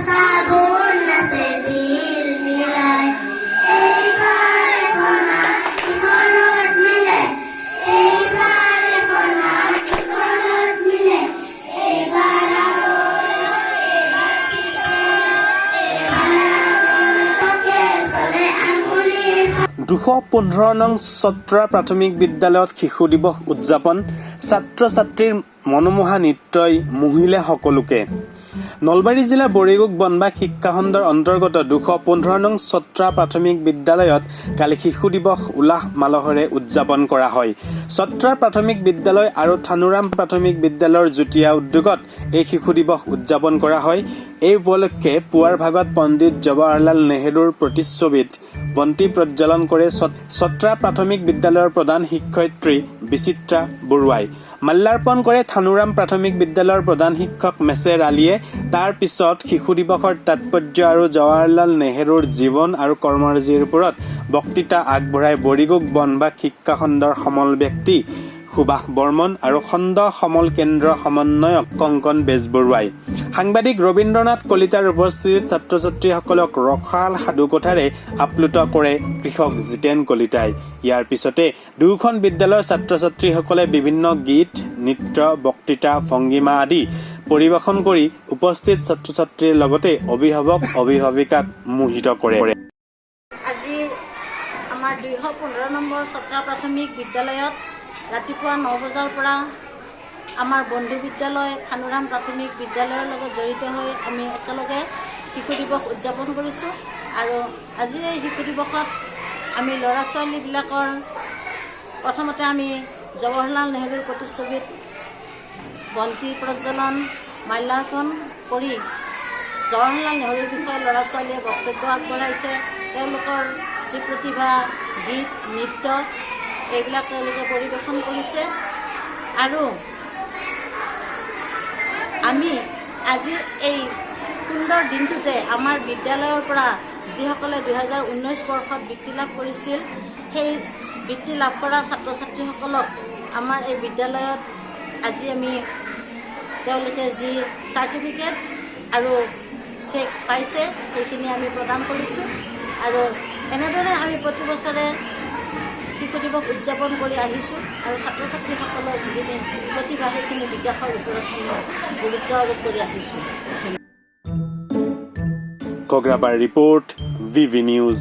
চাবোন নাচে জিলমিলাই। এইবাৰ এখন হাত সিখনত মিলে, এইবাৰ এখন হাত সিখনত মিলে। এইবাৰ আগলৈ, এইবাৰ পিছলৈ, এইবাৰ আগলৈকে চলে আঙুলিৰ 215 নং চত্ৰা প্ৰাথমিক বিদ্যালয়ত শিশু দিৱস উদযাপন। ছাত্ৰ ছাত্ৰীৰ মনোমোহা নৃত্যই মুহিলে সকলোকে। নলবাৰী জিলাৰ বড়িগোগ বনবাস শিক্ষাখণ্ডৰ অন্তৰ্গত 215 নং চত্ৰা প্ৰাথমিক বিদ্যালয়ত কালি শিশু দিৱস উলাহ মালহেৰে উদযাপন কৰা হয়। চত্ৰা প্ৰাথমিক বিদ্যালয় আৰু থানুৰাম প্ৰাথমিক বিদ্যালয়ৰ যুটীয়া উদ্যোগত এই শিশু দিৱস উদযাপন কৰা হয়। এই উপলক্ষে পুৱাৰ ভাগত পণ্ডিত জৱাহৰলাল নেহৰুৰ প্ৰতিচ্ছবিত বন্তি প্ৰজ্বলন কৰে চত্ৰা প্ৰাথমিক বিদ্যালয়ৰ প্ৰধান শিক্ষয়িত্ৰী বিচিত্ৰা বৰুৱাই। মাল্যাৰ্পণ কৰে থানুৰাম প্ৰাথমিক বিদ্যালয়ৰ প্ৰধান শিক্ষক মেছেৰ আলীয়ে। তাৰ পিছত শিশু দিৱসৰ তাৎপৰ্য আৰু জৱাহৰলাল নেহৰুৰ জীৱন আৰু কৰ্মৰাজিৰ ওপৰত বক্তৃতা আগবঢ়াই বড়িগোগ বনবাস শিক্ষাখণ্ডৰ সমল ব্যক্তি সুভাষ বৰ্মন আৰু খণ্ড সমল কেন্দ্ৰ সমন্বয়ক কংকন বেজবৰুৱাই। সাংবাদিক ৰবীন্দ্ৰনাথ কলিতাৰ উপস্থিতিত ছাত্ৰ ছাত্ৰীসকলক ৰসাল সাধুকথাৰে আপ্লুত কৰে কৃষক জিতেন কলিতাই। ইয়াৰ পিছতে দুয়োখন বিদ্যালয়ৰ ছাত্ৰ ছাত্ৰীসকলে বিভিন্ন গীত, নৃত্য, বক্তৃতা, ভংগীমা আদি পৰিৱেশন কৰি উপস্থিত ছাত্ৰ ছাত্ৰীৰ লগতে অভিভাৱক অভিভাৱিকাক মোহিত কৰে। আজি আমাৰ 215 নম্বৰ চত্ৰা প্ৰাথমিক বিদ্যালয়ত ৰাতিপুৱা 9 বজাৰ পৰা আমাৰ বন্ধু বিদ্যালয় থানুৰাম প্ৰাথমিক বিদ্যালয়ৰ লগত জড়িত হৈ আমি একেলগে শিশু দিৱস উদযাপন কৰিছোঁ। আৰু আজিৰ এই শিশু দিৱসত আমি ল'ৰা ছোৱালীবিলাকৰ প্ৰথমতে আমি জৱাহৰলাল নেহৰুৰ প্ৰতিচ্ছবিত বন্তি প্ৰজ্বলন, মাল্যাৰ্পণ কৰি জৱাহৰলাল নেহৰুৰ বিষয়ে ল'ৰা ছোৱালীয়ে বক্তব্য আগবঢ়াইছে। তেওঁলোকৰ যি প্ৰতিভা, গীত, নৃত্য এইবিলাক তেওঁলোকে পৰিৱেশন কৰিছে। আৰু আমি আজিৰ এই সুন্দৰ দিনটোতে আমাৰ বিদ্যালয়ৰ পৰা যিসকলে 2019 বৰ্ষত বৃত্তি লাভ কৰিছিল, সেই বৃত্তি লাভ কৰা ছাত্ৰ ছাত্ৰীসকলক আমাৰ এই বিদ্যালয়ত আজি আমি তেওঁলোকে যি চাৰ্টিফিকেট আৰু চেক পাইছে, সেইখিনি আমি প্ৰদান কৰিছোঁ। আৰু এনেদৰে আমি প্ৰতি বছৰে শিশু দিৱস উদযাপন কৰি আহিছোঁ আৰু ছাত্ৰ ছাত্ৰীসকলৰ যিখিনি প্ৰতিভা, সেইখিনি বিকাশৰ ওপৰত আমি গুৰুত্ব আৰোপ কৰি আহিছোঁ। Ghograpar report, VV news.